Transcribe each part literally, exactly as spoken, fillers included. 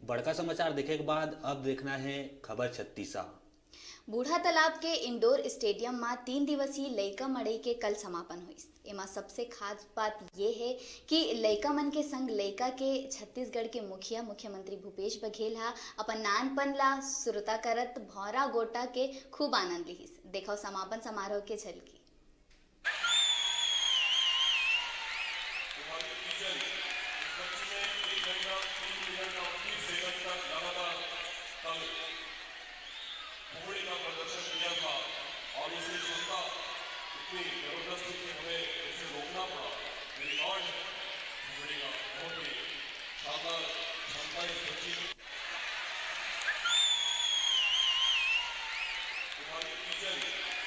बड़का समाचार देखे के बाद अब देखना है खबर छत्तीसा। बूढ़ा तालाब के इंडोर स्टेडियम म तीन दिवसीय लइका मड़ई के कल समापन होइस। एमा सबसे खास बात ये हे कि लइका मन के संग लइका के छत्तीसगढ़ के मुखिया मुख्यमंत्री भूपेश बघेल ह अपन नानपन ला सुरता करत भौंरा गोटा के खूब आनंद लिहिस। देखव समापन समारोह के झलकी। फुगड़ी का प्रदर्शन किया था और उसकी क्षमता इतनी जबरदस्त थी कि हमें उसे रोकना पड़ा। ये रिकॉर्ड है फुगड़ी का, बहुत ही शानदार क्षमता इस बच्ची की।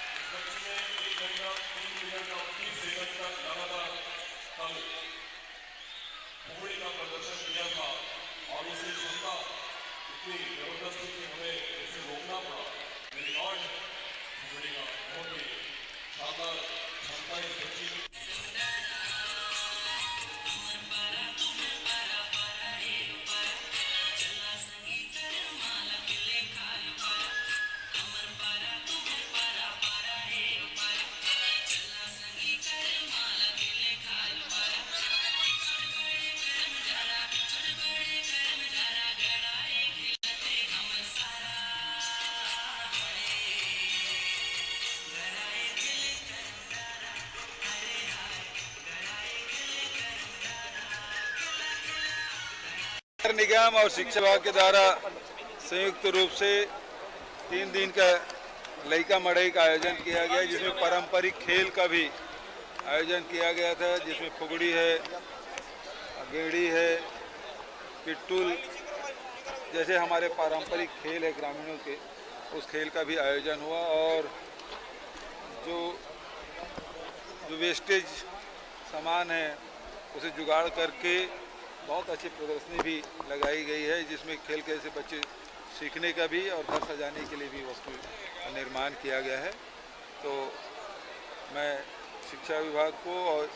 इस बच्ची ने एक घंटा तीन मिनट और तीस सेकंड तक लगातार कल फुगड़ी का प्रदर्शन किया था और उसकी क्षमता इतनी जबरदस्त थी कि हमें उसे रोकना पड़ा। रिकॉर्ड है फुगड़ी का, बहुत ही शानदार क्षमता इस बच्ची की। नगर निगम और शिक्षा विभाग के द्वारा संयुक्त रूप से तीन दिन का लइका मड़ई का आयोजन किया गया, जिसमें पारंपरिक खेल का भी आयोजन किया गया था, जिसमें फुगड़ी है, गेड़ी है, पिट्टुल जैसे हमारे पारंपरिक खेल है ग्रामीणों के, उस खेल का भी आयोजन हुआ और जो जो वेस्टेज सामान है उसे जुगाड़ करके बहुत अच्छी प्रदर्शनी भी लगाई गई है, जिसमें खेल के से बच्चे सीखने का भी और घर सजाने के लिए भी वस्तु निर्माण किया गया है। तो मैं शिक्षा विभाग को और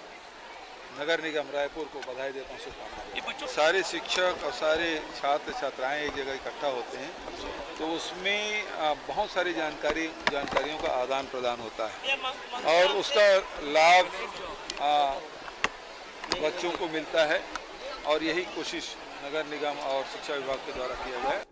नगर निगम रायपुर को बधाई देता हूँ, शुभकामनाएं देता हूँ। सारे शिक्षक और सारे छात्र छात्राएं एक जगह इकट्ठा होते हैं, तो उसमें आ, बहुत सारी जानकारी जानकारियों का आदान प्रदान होता है और उसका लाभ आ, बच्चों को मिलता है और यही कोशिश नगर निगम और शिक्षा विभाग के द्वारा किया गया है।